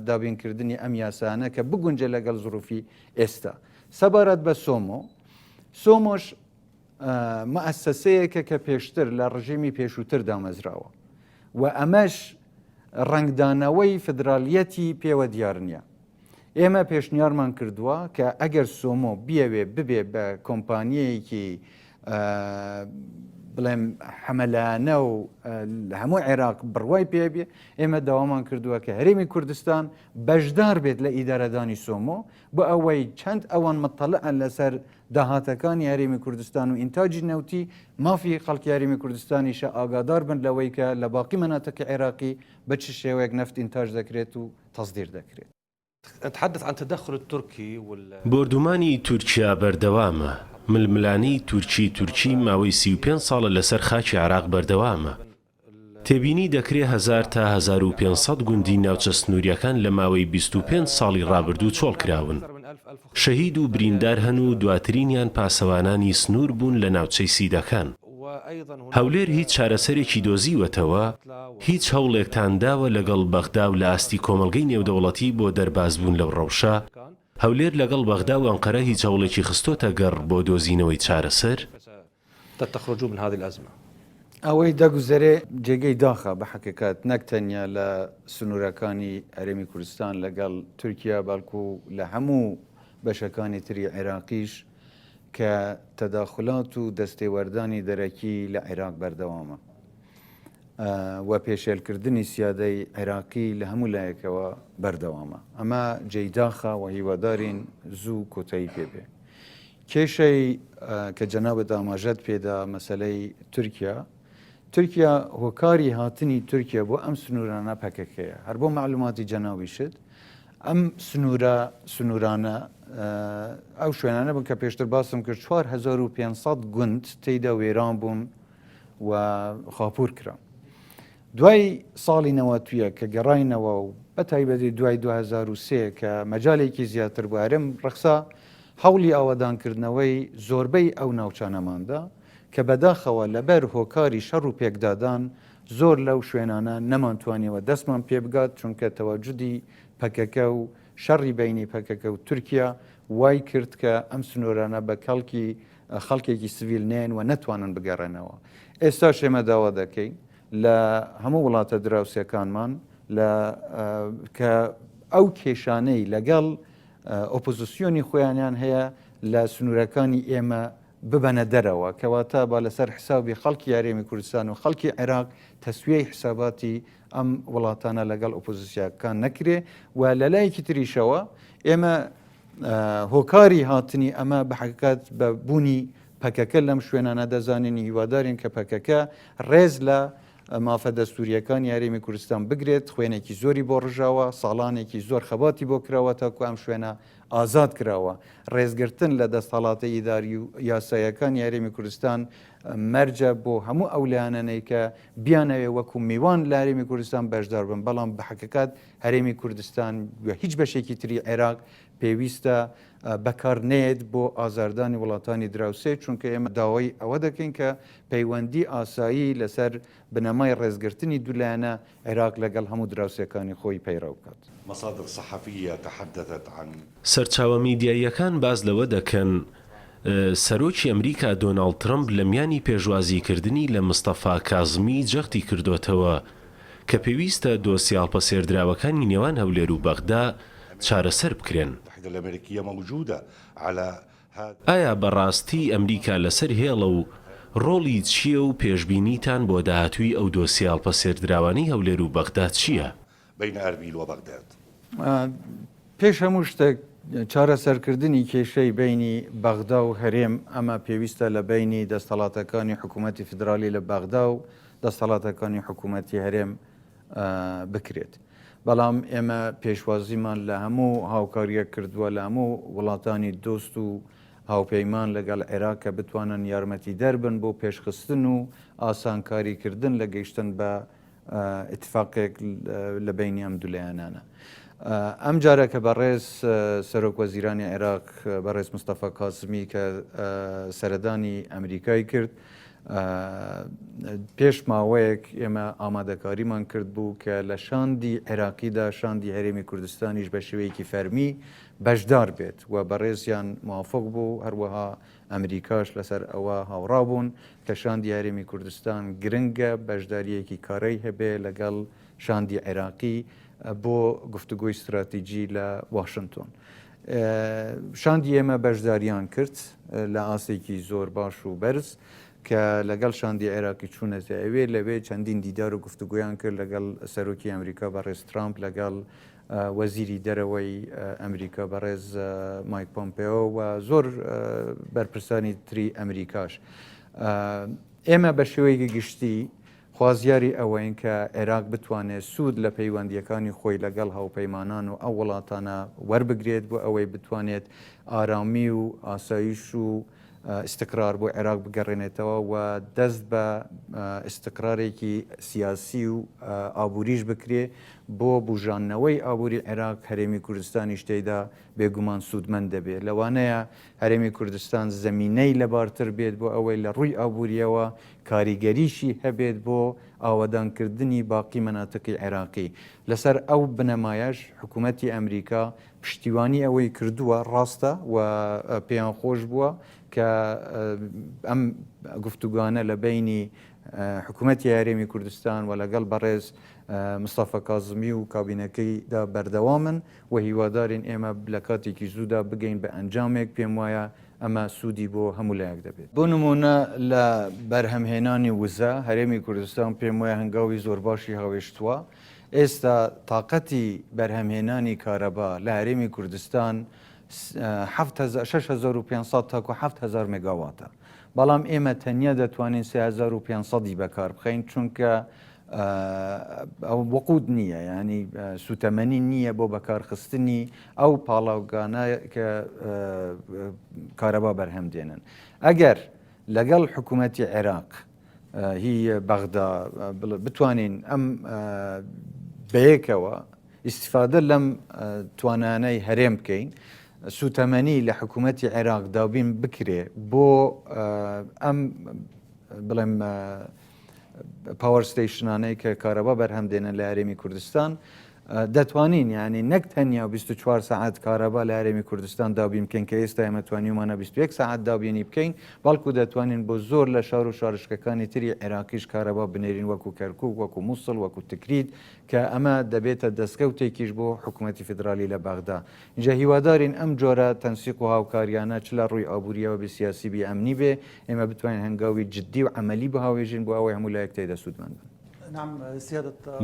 [SPEAKER 3] دابینکردنی ئەم یاسایانە کە بگونجێ لەگەڵ زروفی ئێستا. سەبارەت بە سۆمۆ، سۆمۆش مەئەسەسەیەکە کە پێشتر لە ڕژێمی پێشووتر دامەزراوە و ئەمەش ڕەنگدانەوەی فیدرالیەتی پێوە دیار نییە. ئێمە پێشنیارمان کردووە کە ئەگەر سۆمۆ بیەوێ ببێ بە کۆمپانیەیەکی بڵێم حەمەلایەنە و هەموو عێراق بڕوای پێ بێ ئێمە داوامان کردووە کە هەرێمی کوردستان بەشدار بێت لە ئیدارەدانی سۆمۆ بۆ ئەوەی چەند ئەوان متەڵعن لەسەر داهاتەکانی هەرێمی کوردستان و ئینتاجی نەوتی مافی خەڵکی هەرێمی کوردستانیشە ئاگادار بن لەوەی کە لە باقی مەناتقی عێراقی بە چ شێوەیەک نەفت ئینتاج دەکرێت و تەسدیر دەکرێت.
[SPEAKER 5] نتحدث عن تدخل التركي وال.
[SPEAKER 2] بۆردومانی تورکیا بەردەوامە، ململانێی تورکی تورکی ماوەی 35 ساڵە لەسەر خاکی عێراق بەردەوامە. تێبینی دەکرێ هەزار تا 1500 گوندی ناوچە سنوورییەکان لە ماوەی 25 ساڵی ڕابردوو چۆڵکراون. شەهید و بریندار هەن و دواترینیان پاسەوانانی سنوور بوون لە ناوچەی سیدەکان. هەولێر هیچ چارەسەرێکی دۆزیوەتەوە؟ هیچ هەوڵێکتان داوە لەگەڵ بەغدا و لە ئاستی کۆمەڵگەی نێودەوڵەتی بۆ دەربازبوون لەو ڕەوشە؟ هەولێر لەگەڵ بەغدا و ئەنقەرە هیچ هەوڵێکی خستۆتە گەڕ بۆ دۆزینەوەی چارەسەر؟
[SPEAKER 3] ئەوەی دەگوزەرێ جێگەی داخە بە حەقیقەت نەک تەنیا لە سنوورەکانی هەرێمی کوردستان لەگەڵ تورکیا بەڵکو لە هەموو بەشەکانی تری عێراقیش کە تەداخولات و دەستێوەردانی دەرەکی لە عێراق بەردەوامە و پێشێلکردنی سیادەی عێراقی لە هەموو لایەکەوە بەردەوامە. ئەمە جێی داخە و هیوادارین زوو کۆتایی پێ بێ. کێشەی کە جەنابت ئاماژەت پێدا مەسەلەی تورکیا، تورکیا هۆکاری هاتنی تورکیا بۆ ئەم سنوورانە پەکەکەیە. هەر بۆ مەعلوماتی جەنابیشت ئەم سنوورە سنوورانە ئەو شوێنانە بوون کە پێشتر باسم کرد 4500 گوند تێیدا وێران بوون و خاپوور کران. دوای ساڵی 91 کە گەڕاینەوە و بە تایبەتی دوای 2003 کە مەجالێکی زیاتر بۆ هەرێم ڕەخسا هەوڵی ئاوەدانکردنەوەی زۆربەی ئەو ناوچانەماندا کە بەداخەوە لەبەر هۆکاری شەڕ و پێکدادان زۆر لەو شوێنانە نەمانتوانیوە دەستمان پێبگات چونکە تەواجودی پەکەکە و شەڕی بەینی پەکەکە و تورکیا وای کرد کە ئەم سنوورانە بە کەڵکی خەڵکێکی سڤیل نێن و نەتوانن بگەڕێنەوە. ئێستاش ئێمە داوا دەکەین لە هەموو وڵاتە دراوسێکانمان لە کە ئەو کێشانەی لەگەڵ ئۆپۆزیسیۆنی خۆیانیان هەیە لە سنوورەکانی ئێمە ببەنە دەرەوە، کەواتە با لەسەر حسابی خەڵکی هەرێمی کوردستان و خەڵکی عێراق تەسویەی حساباتی ئەم وڵاتانە لەگەڵ ئۆپۆزیسیاکان نەکرێ و لەلایەکی تریشەوە ئێمە هۆکاری هاتنی ئەمە بە حەقیقەت بە بوونی پەکەکە لەم شوێنانە دەزانین هیوادارین کە پەکەکە ڕێز لە مافە دەستوریەکانی هەرێمی کوردستان بگرێت خوێنێکی زۆری بۆ ڕژاوە ساڵانێکی زۆر خەباتی بۆ کراوە تاکو ئەم شوێنە ئازاد کراوە. ڕێزگرتن لە دەستهەڵاتە ئیداری و یاساییەکانی هەرێمی کوردستان مەرجە بۆ هەموو ئەو لایەنانەی کە بیانەوێ وەکو میوان لە هەرێمی کوردستان بەشدار بن، بەڵام بە حەقیقەت هەرێمی کوردستان و هیچ بەشێکی تری عێراق پێویستە بەکار نەیەت بۆ ئازاردانی وڵاتانی دراوسێ، چونکە ئێمە داوای ئەوە دەکەین کە پەیوەندی ئاسایی لەسەر بنەمای ڕێزگرتنی دوولایەنە عێراق لەگەڵ هەموو دراوسێکانی خۆی پەیڕەو بکات.
[SPEAKER 6] مصادر صحفیە تحدثت عن.
[SPEAKER 2] سەرچاوە میدیاییەکان باس لەوە دەکەن، سەرۆکی ئەمریکا دۆناڵد ترەمپ لە میانی پێشوازیکردنی لە مستەفا کازمی جەختی کردۆتەوە کە پێویستە دۆسیە هەڵپەسێردراوەکانی نێوان هەولێر و بەغدا چارەسەر بکرێن. ئایا بەڕاستی ئەمریکا لەسەر هێڵە و ڕۆڵی چییە و پێشبینیتان بۆ داهاتووی ئەو دۆسیە هەڵپەسێردراوانەی هەولێر و بەغدا چییە؟
[SPEAKER 6] بین اربیل و بغداد.
[SPEAKER 3] پێش هەموو شتێک چارەسەرکردنی کێشەی بەینی بەغدا و هەرێم ئەمە پێویستە لە بەینی دەستەڵاتەکانی حکوومەتی فیدرالی لە بەغدا و دەستەڵاتەکانی حکوومەتی هەرێم بکرێت. بەڵام ئێمە پێشوازیمان لە هەموو هاوکارییەک کردووە لە هەموو وڵاتانی دۆست و هاوپەیمان لەگەڵ عێراق کە بتوانن یارمەتیدەر بن بۆ پێشخستن و ئاسانکاریکردن لە گەیشتن بە ئیتفاقێک لە بەینی ئەم دوو لایەنانە. ئەم جارە کە بەڕێز سەرۆک وەزیرانی عێراق بەڕێز مستەفا کازمی کە سەردانی ئەمریکای کرد، پێش ماوەیەک ئێمە ئامادەکاریمان کرد بوو کە لە شاندی عێراقیدا شاندی هەرێمی کوردستانیش بە شێوەیەکی فەرمی بەشدار بێت و بەڕێزیان موافق بوو، هەروەها ئەمریکاش لەسەر ئەوە هاوڕا بوون کە شاندی هەرێمی کوردستان گرنگە بەشدارییەکی کارای هەبێ لەگەڵ شاندی عێراقی بۆ گفتوگۆی ستراتیجی لە واشنتۆن. شاندی ئێمە بەشداریان کرد لە ئاستێکی زۆر باش و بەرز کە لەگەڵ شاندی عێراقی چوونەتە ئەوێ، لەوێ چەندین دیدار و گفتوگۆیان کرد لەگەڵ سەرۆکی ئەمریکا بەڕێز ترامپ، لەگەڵ وەزیری دەرەوەی ئەمریکا بەڕێز مایک پۆمپێۆ و زۆر بەرپرسانی تری ئەمریکاش. ئێمە بە شێوەیەکی گشتی خوازیاری ئەوەین کە عێراق بتوانێت سوود لە پەیوەندییەکانی خۆی لەگەڵ هاوپەیمانان و ئەو وڵاتانە وەربگرێت بۆ ئەوەی بتوانێت ئارامی و ئاسایش و ئیستقرار بۆ عێراق بگەڕێنێتەوە و دەست بە ئیستقرارێکی سیاسی و ئابووریش بکرێ بۆ بوژاندنەوەی ئابووری عێراق، هەرێمی کوردستانیش تێیدا بێگومان سوودمەند دەبێت. لەوانەیە هەرێمی کوردستان زەمینەی لەبارتر بێت بۆ ئەوەی لە ڕووی ئابوورییەوە کاریگەریشی هەبێت بۆ ئاوەدانکردنی باقی مەناتقی عێراقی. لەسەر ئەو بنەمایەش حکوومەتی ئەمریکا پشتیوانی ئەوەی کردووە، ڕاستە و پێیان خۆش بووە کە ئەم گفتوگۆانە لە بەینی. حکوومەتی هەرێمی کوردستان و لەگەڵ بەڕێز مستەفا کازمی و کابینەکەیدا بەردەوامن و هیوادارین ئێمە لە کاتێکی زوودا بگەین بە ئەنجامێک، پێم وایە ئەمە سوودی بۆ هەموو لایەک دەبێت. بۆ نموونە لە بەرهەمهێنانی وزە، هەرێمی کوردستان پێم وایە هەنگاوی زۆر باشی هاوێشتووە. ئێستا تاقەتی بەرهەمهێنانی کارەبا لە هەرێمی کوردستان 6500 تاکو 7000 مێگاواتە. بەڵام ئێمە تەنیا دەتوانین 3500 ی بەکار بخەین چونکە ئەو وەقود نییە ینی سوتەمەنی نییە بۆ بەکارخستنی ئەو پاڵاوگانە کە کارەبا بەرهەم دێنن ئەگەر لەگەڵ حکوومەتی عێراق هی بەغدا بتوانین ئەم بەیەکەوە ئیسیفادە لەم توانانەی هەرێم بکەین سوتەمەنی لە حکوومەتی عێراق دابین بکرێ بۆ ئەم بڵێم power station انەی کە کارەبا بەرهەم دێنن لە هەرێمی کوردستان دەتوانین یعنی نەک تەنیا 24 ساعت کارەبا لە هەرێمی کوردستان دابین بکەین کە ئێستا ئێمە توانیومانە 21 ساعت دابینی بکەین بەڵکو دەتوانین بۆ زۆر لە شار و شارشکەکانی تری عێراقیش کارەبا بنێرین وەکو کەرکک وەکو مووسڵ وەکو تکریت کە ئەمە دەبێتە دەستکەوتێکیش بۆ حکوومەتی فیدرالی لە بەغدا ئینجا هیوادارین ئەم جۆرە تەنسیق و هاوکاریانە چ لە ڕووی ئابووریەوە بێ سیاسی بێ ئەمنی بێ ئێمە بتوانین هەنگاوی جدی و عەمەلی بهاوێژین بۆ ئەوەی هەموو لایەک تێیدا سوودمەند بن.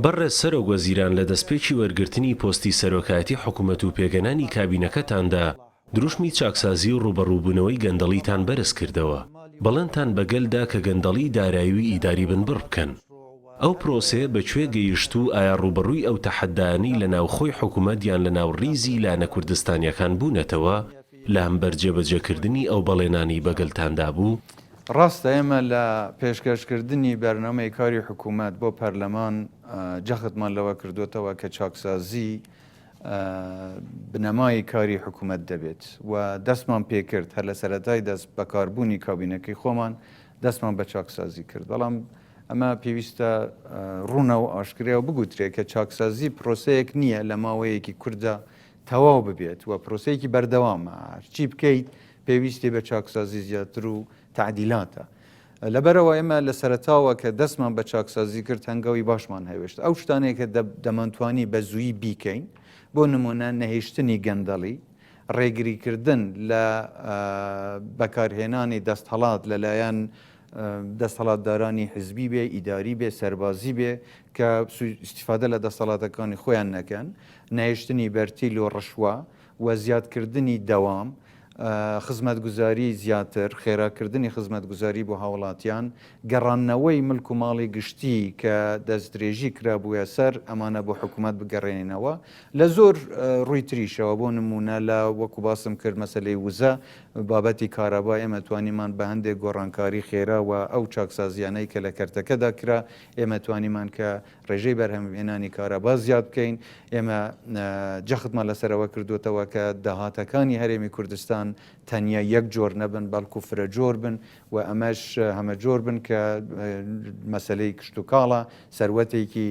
[SPEAKER 2] بەڕێز سەرۆک وەزیران لە دەستپێکی وەرگرتنی پۆستی سەرۆکایەتی حکومەت و پێکهێنانی کابینەکەتاندا دروشمی چاکسازی و ڕووبەڕووبوونەوەی گەندەڵیتان بەرز کردەوە، بەڵێنتان بە گەل دا کە گەندەڵی دارایی و ئیداری بنبڕ بکەن. ئەو پرۆسەیە بە کوێ گەیشت و ئایا ڕووبەڕووی ئەو تەحەدایانەی لە ناوخۆی حکومەت یان لە ناو ڕیزی لایەنە کوردستانییەکان بوونەتەوە لە هەمبەر جێبەجێکردنی ئەو بەڵێنانەی بە گەلتان دابوو؟
[SPEAKER 3] ڕاستە ئێمە لە پێشکەشکردنی بەرنامەی کاری حکومەت بۆ پەرلەمان جەختمان لەوە کردووەتەوە کە چاکسازی بنەمای کاری حکومەت دەبێت و دەستمان پێکرد هەر لە سەرەتای دەست بەکاربوونی کابینەکەی خۆمان دەستمان بە چاکسازی کرد بەڵام ئەمە پێویستە ڕوونە و ئاشکرا و بگوترێ کە چاکسازی پرۆسەیەک نییە لە ماوەیەکی کورتدا تەواو ببێت و پرۆسەیەکی بەردەوامە هەرچی بکەیت پێویستی بە چاکسازی زیاتر و تەعدیلاتە. لەبەرئەوە ئێمە لە سەرەتاوە کە دەستمان بە چاکسازی کرد هەنگاوی باشمان هەوێشت. ئەو شتانەی کە دەمانتوانی بە زوویی بیکەین، بۆ نموونە نەهێشتنی گەندەڵی، ڕێگریکردن لە بەکارهێنانی دەستهەڵات لەلایەن دەستهەڵاتدارانی حزبی بێ، ئیداری بێ، سەربازی بێ کە ئیستیفادە لە دەستەڵاتەکانی خۆیان نەکەن، نەهێشتنی بەرتیل و ڕشوە و زیادکردنی دەوام، خزمەتگوزاری زیاتر، خێراکردنی خزمەتگوزاری بۆ هاوڵاتیان، گەڕاندنەوەی ملک و ماڵی گشتی کە دەستدرێژی کرابووە سەر، ئەمانە بۆ حکومەت بگەڕێنینەوە. لە زۆر ڕووی تریشەوە، بۆ نموونە لە وەکو باسم کرد مەسەلەی وزە، بابەتی کارەبا، ئێمە توانیمان بە هەندێک گۆڕانکاری خێرا و ئەو چاکسازییانەی کە لە کەرتەکەدا کرا، ئێمە توانیمان کە ڕێژەی بەرهەمهێنانی کارەبا زیاد بکەین، ئێمە جەختمان لەسەر ئەوە کردووەتەوە کە داهاتەکانی هەرێمی کوردستان تەنیا یەک جۆر نەبن، بەڵکو فرەجۆر بن و ئەمەش هەمەجۆر بن کە مەسەلەی کشتوکاڵە سەروەتێکی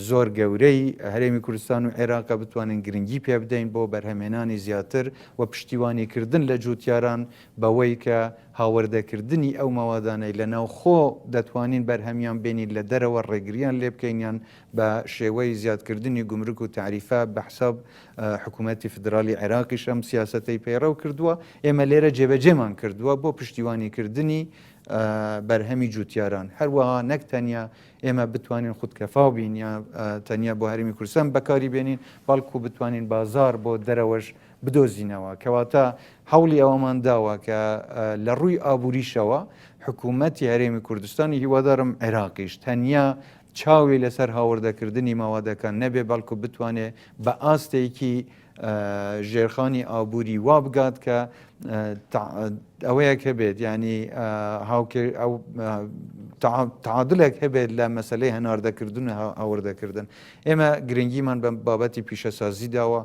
[SPEAKER 3] زۆر گەورەی هەرێمی کوردستان و عێراقە بتوانین گرنگی پێ بدەین بۆ بەرهەمهێنانی زیاتر و پشتیوانیکردن لە جوتیاران بەوەی کە هاوردەکردنی ئەو مەوادانەی لە ناوخۆ دەتوانین بەرهەمیان بێنین لە دەرەوە ڕێگریان لێ بکەین یان بە شێوەی زیادکردنی گومرک و تەعریفە بە حساب حکوومەتی فیدرالی عێراقیش ئەم سیاسەتەی پەیڕەو کردووە ئێمە لێرە جێبەجێمان کردووە بۆ پشتیوانیکردنی بەرهەمی جوتیاران هەروەها نەک تەنیا ئێمە بتوانین خودکەفا بین یا تەنیا بۆ هەرێمی کوردستان بەکاری بێنین بەڵکو بتوانین بازار بۆ دەرەوەش بدۆزینەوە، کەواتە هەوڵی ئەوەمان داوە کە لە ڕووی ئابووریشەوە حکوومەتی هەرێمی کوردستانی هیوادارم عێراقیش تەنیا چاوی لەسەر هاوردەکردنی مەوادەکان نەبێ بەڵکو بتوانێ بە ئاستێکی ژێرخانی ئابووری وا بگات کە ئەوەیەک هەبێت ینی ئەو تعادلێک هەبێت لە مەسلەی هەناردەکردن و هاوردەکردن ئێمە گرنگیمان بە بابەتی پیشەسازی داوە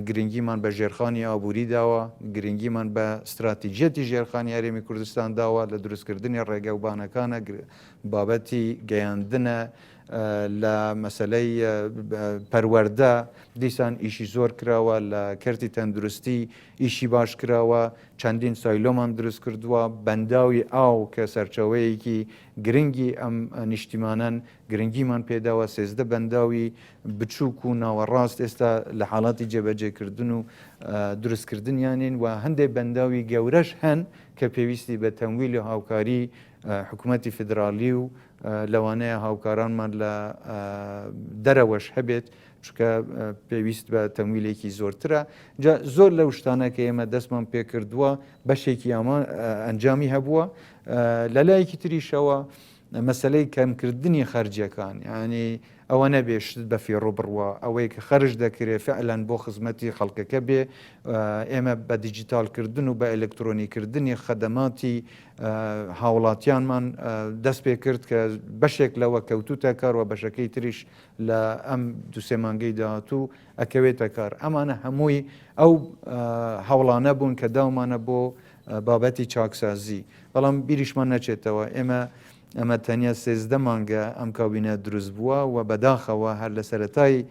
[SPEAKER 3] گرنگیمان بە ژێرخانی ئابووری داوە، گرنگیمان بە ستراتیجیەتی ژێرخانی هەرێمی کوردستان داوە لە دروستکردنی ڕێگەوبانەکانە، بابەتی گەیاندنە. لە مەسەلەی پەروەردە دیسان ئیشی زۆر کراوە، لە کەرتی تەندروستی ئیشی باش کراوە، چەندین سایلۆمان دروست کردووە، بەنداوی ئاو کە سەرچاوەیەکی گرنگی ئەم نیشتیمانەن گرنگیمان پێداوە، 13 بەنداوی بچووک و ناوەڕاست ئێستا لە حاڵاتی جێبەجێکردن و دروستکردنیانین و هەندێک بەنداوی گەورەش هەن کە پێویستی بە تەمویل و هاوکاری حکوومەتی فیدراڵی و لەوانەیە هاوکارانمان لە دەرەوەش هەبێت چونکە پێویست بە تەمویلێکی زۆرترە جا زۆر لەو شتانە کە ئێمە دەستمان پێکردووە بەشێکی ئەمە ئەنجامی هەبووە لە لایەکی تریشەوە مەسلەی کەمکردنی خەرجیەکان یعنی ئەوە نەبێ شتت بە فیڕۆ بڕوا ئەوەی کە خەرج دەکرێ فعلەن بۆ خزمەتی خەڵکەکە بێ ئێمە بە دیجیتال کردن و بە ئەلکترۆنی کردنی خەدەماتی هاوڵاتیانمان دەست پێ کرد کە بەشێک لەوە کەوتوتە کار و بەشەکەی تریش لە ئەم دوسێ مانگەی داهاتوو ئەکەوێتە کار ئەمانە هەمووی ئەو هەوڵانە بوون کە داومانە بۆ بابەتی چاکسازی بەڵام بیریشمان نەچێتەوە ئێمە ئەمە تەنیا 13 مانگە ئەم کابینە دروست بووە و بەداخەوە هەر لە سەرەتای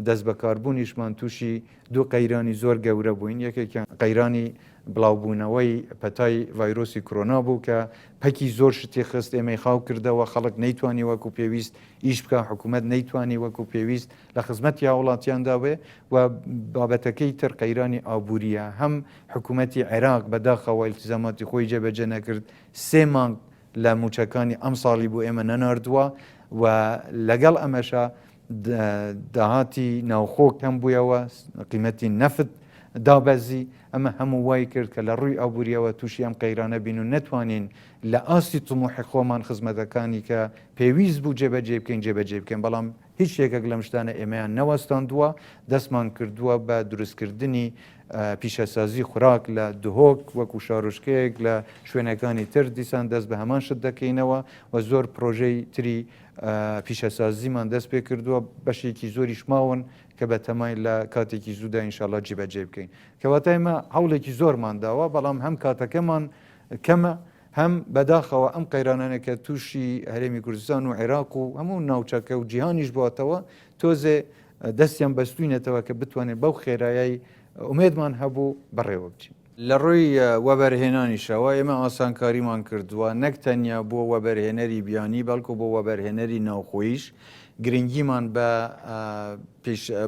[SPEAKER 3] دەستبەکاربوونیشمان تووشی دوو قەیرانی زۆر گەورە بووین، یەکێکیان قەیرانی بڵاوبوونەوەی پەتای ڤایرۆسی کرۆنا بوو کە پەکی زۆر شتی خست، ئێمەی خاو کردەوە، خەڵک نەیتوانی وەکو پێویست ئیش بکا، حکوومەت نەیتوانی وەکو پێویست لە خزمەتی هاوڵاتیاندا بێ و بابەتەکەی تر قەیرانی ئابوورییە، هەم حکوومەتی عێراق بەداخەوە ئیلتیزاماتی خۆی جێبەجێ نەکرد، سێ مانگ لە مووچەکانی ئەمساڵی بۆ ئێمە نەناردووە و لەگەڵ ئەمەشا داهاتی ناوخۆ کەم بوویەوە، قیمەتی نەفت دابەزی، ئەمە هەموو وای کرد کە لە ڕووی ئابووریەوە تووشی ئەم قەیرانە بین و نەتوانین لە ئاستی تموحی خۆمان خزمەتەکانی کە پێویست بوو جێبەجێ بکەین جێبەجێ بکەین، بەڵام هیچ یەکێک لەم شتانە ئێمەیان نەوەستاندووە، دەستمان کردووە بە دروستکردنی پیشەسازی خوراک لە دهۆک وەکو شارۆچکەیەک لە شوێنەکانی تر دیسان دەست بە هەمان شت دەکەینەوە و زۆر پرۆژەی تری پیشەسازیمان دەست پێ کردووە، بەشێکی زۆریش ماون کە بە تەماین لە کاتێکی زوودا ئینشاڵڵا جێبەجێ بکەین. کەواتە ئێمە هەوڵێکی زۆرمان داوە، بەڵام هەم کاتەکەمان کەمە، هەم بەداخەوە ئەم قەیرانانە کە تووشی هەرێمی کوردستان و عێراق و هەموو ناوچەکە و جیهانیش بووەتەوە، تۆزێ دەستیان بەستووینەتەوە کە بتوانین بەو خێرایەی ئومێدمان هەبوو بەڕێوە بچین. لە ڕووی وەبەرهێنانیشەوە ئێمە ئاسانکاریمان کردووە نەک تەنیا بۆ وەبەرهێنەری بیانی بەڵکو بۆ وەبەرهێنەری ناوخۆییش گرنگیمان بە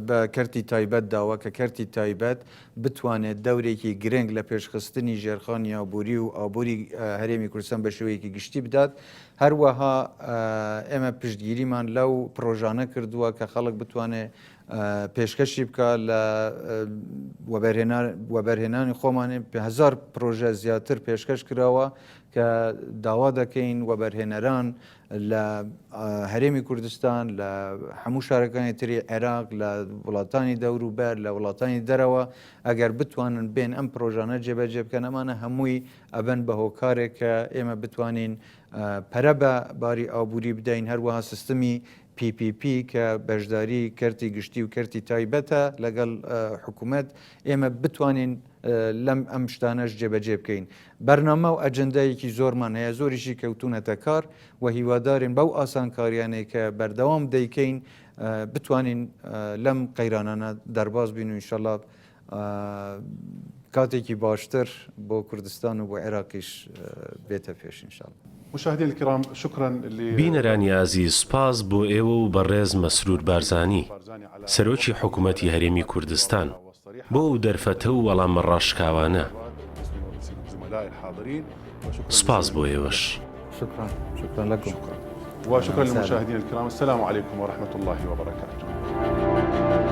[SPEAKER 3] بە کەرتی تایبەت داوە کە کەرتی تایبەت بتوانێت دەورێکی گرنگ لە پێشخستنی ژێرخانی ئابووری و ئابووری هەرێمی کوردستان بە شێوەیەکی گشتی بدات هەروەها ئێمە پشتگیریمان لەو پرۆژانە کردووە کە خەڵک بتوانێت پێشکەشی بکا لە وەبەرهێنانی خۆمان هزار پرۆژە زیاتر پێشکەش کراوە کە داوا دەکەین وەبەرهێنەران لە هەرێمی کوردستان لە هەموو شارەکانی تری عێراق لە وڵاتانی دەوروبەر لە وڵاتانی دەرەوە ئەگەر بتوانن بێن ئەم پرۆژانە جێبەجێ بکەن ئەمانە هەمووی ئەبن بە هۆکارێک کە ئێمە بتوانین پەرە بە باری ئابووری بدەین هەروەها سیستمی PPP کە بەشداری کەرتی گشتی و کەرتی تایبەتە لەگەڵ حکوومەت ئێمە بتوانین لەم ئەم شتانەش جێبەجێ بکەین. بەرنامە و ئەجندایەکی زۆرمان هەیە زۆریشی کەوتونەتە کار و هیوادارین بەو ئاسانکاریانەی کە بەردەوام دەیکەین بتوانین لەم قەیرانانە دەرباز بین و ئینشەڵا کاتێکی باشتر بۆ کوردستان و بۆ عێراقیش بێتە پێش ان شاء اللە.
[SPEAKER 1] مشاهدينا الكرام شكرا ل
[SPEAKER 2] بینەرانی ئازیز سوپاس بۆ ئێوە و بەڕێز مەسرور بارزانی سەرۆکی حکومەتی هەرێمی کوردستان بۆ ئەو دەرفەتە و وەڵامە ڕاشکاوانە. سوپاس بۆ ئێوەش.
[SPEAKER 3] شكرا شكرا لكم
[SPEAKER 1] وشكرا للمشاهدين الكرام السلام عليكم ورحمة الله وبركاته.